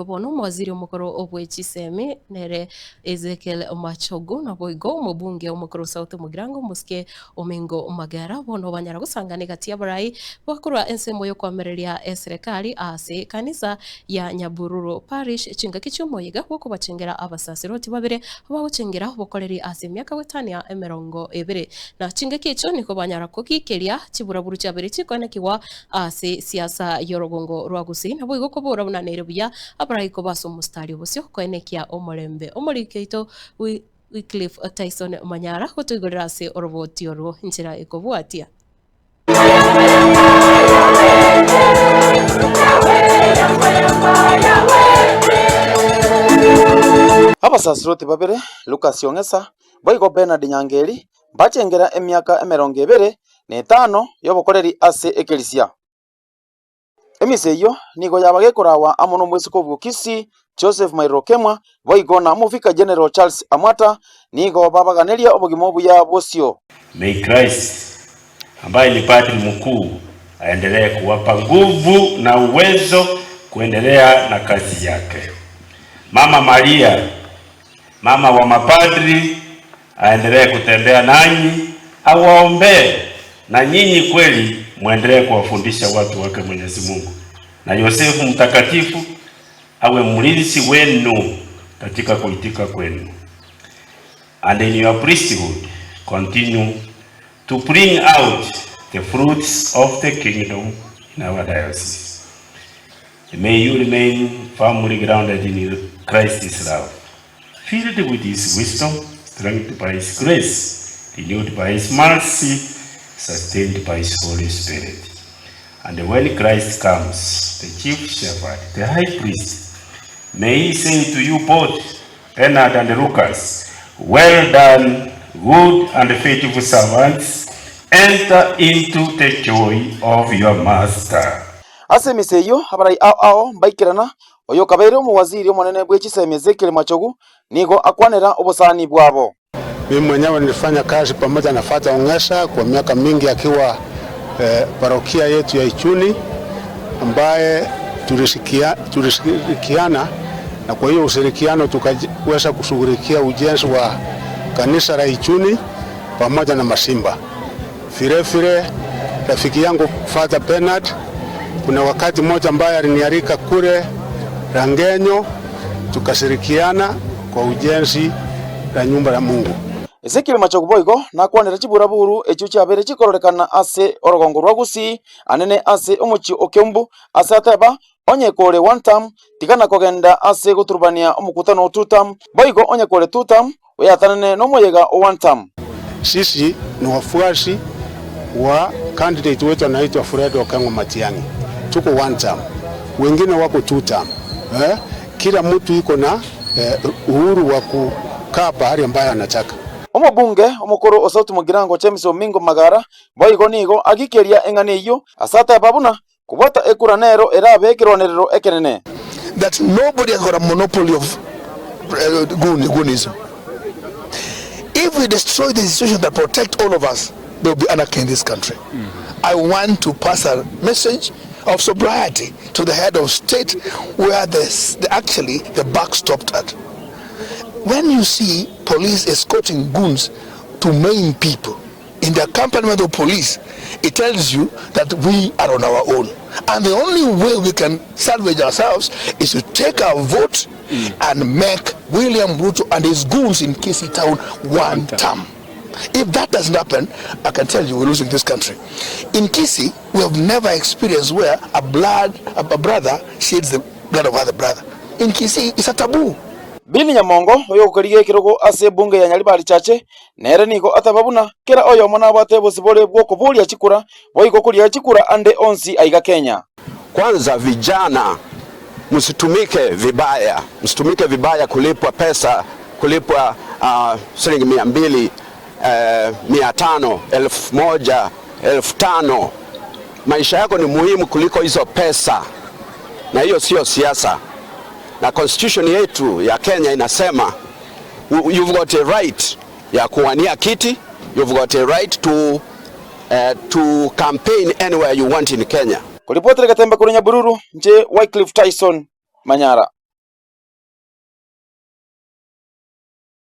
Bono omowaziri omokoro bwe chisemi nere Ezekiel Machogu, naboigo omobunge omokoro South Mugirango omosike Omingo Magera bono banyara gosangana egati y'abarai bakorwa ensemo y'okoamereria eserekari ase ekanisa ya Nyabururu Parish chingaki chi'omoyega bw'okobachengera abasasiroti babere bagochengera obokoreri ase emiaka goetania 20. Na chingaki echio nigo banyara kogikeria chiburaburu chiabere chikoenekigwa Ase siasa y'orogongo rwa Gusii naboigo kobora buna nere buya abaraiko base omositari obosio koenekia omorembe. Omoriki oito Wycliffe Tyson Manyara gotoigorera ase oroboti orwo enchera ekobwatia. Abasasiroti babere, Lucas Ong'esa, boigo Bernard Nyangeri, mbachengera emiaka 25 y'obokoreri ase ekerisia. Emisa eyio nigo yaba gekorawa amo nomweskofu o Kisii, Joseph Mairiro Kemwa, boigo na Omovicar General Charles Amwata, nigo babaganeria obogima obuya bosio. May Christ ambaye ni Padri Mkuu aendelee kuwapa nguvu na uwezo kuendelea na kazi yake. Mama Maria, mama wa mapadri aendelee kutembea nanyi, awaombee na nyinyi kweli mwendelee kuwafundisha watu wake Mwenyezi Mungu, na Yosefu Mtakatifu awe mlinzi wenu katika kuitika kwenu. And in your priesthood continue to bring out the fruits of the kingdom in our diocese. May you remain firmly grounded in Christ's love, filled with his wisdom, strengthened by his grace, renewed by his mercy, sustained by his Holy Spirit. And when Christ comes, the chief shepherd, the high priest, may he say to you both, Bernard and Lucas, Well done, good and faithful servants, enter into the joy of your master. Ase emisa eyio abarai ao ao mbaikerana, oyokabeire omowaziri omonene bwe chisemi Ezekiel Machogu nigo akwanera obosani bwabo. Mimi mwenyewe nilifanya kazi pamoja na Father Ong'esa kwa miaka mingi akiwa eh, parokia yetu ya Ichuni ambaye tulishirikiana na kwa hiyo ushirikiano tukaweza kushughulikia ujenzi wa kanisa la Ichuni pamoja na Masimba. Vile vile rafiki yangu Father Bernard, kuna wakati mmoja ambaye alinialika kule Rangenyo tukashirikiana kwa ujenzi la nyumba ya Mungu. Ezekiel Machogu boigo nakwanera chiburaburu echio chiabeire chikororekana ase orogongo rwa Gusii, anene ase omochie o Kiambu, ase ateba, Onye kore one term, tigana kogenda ase goturubania omokutano o two term, boigo onye kore two term, oyatanane nomoyega o one term. Sisi ni wafuasi wa candidate wetu anaitwa Fred Okengo Matiang'i, tuko one term, wengine wako two term. Eh, kila mtu iko na eh, uhuru wa kukaa pahali ambayo anataka. Omobunge omokoro o South Mugirango James Omingo Magara boigo nigo agikeria eng'ana eyio ase ateba buna kobwata ekura nero erabe ekerwanerero ekenene. That nobody has got a monopoly of uh, goon, goonism. If we destroy the institutions that protect all of us, there will be anarchy in this country. I want to pass a message of sobriety to the head of state where the, the actually the buck stopped at. When you see police escorting goons to maim people in the accompaniment of police, it tells you that we are on our own. And the only way we can salvage ourselves is to take our vote and make William Ruto and his goons in Kisii town one term. If that doesn't happen, I can tell you we're losing this country. In Kisii, we have never experienced where a blood, a, a brother sheds the blood of other brother. In Kisii, it's a taboo. Billy Nyamongo, oyokorigia ekerogo ase ebunge ya Nyaribari Chache, nere nigo ateba buna kera oyomo nabwate obosibore bw'okoboria chikura, boigo koria chikura ande onsi aiga Kenya. Kwanza vijana msitumike vibaya, msitumike vibaya kulipwa pesa, kulipwa uh, shilingi 200, 500, 1000, 5000. Maisha yako ni muhimu kuliko hizo pesa, na hiyo sio siasa. Na constitution yetu ya Kenya inasema you've got a right ya kuwania kiti, you've got a right to campaign anywhere you want in Kenya. Koripotera egetembe korwa Nyabururu, inche Wycliffe Tyson Manyara.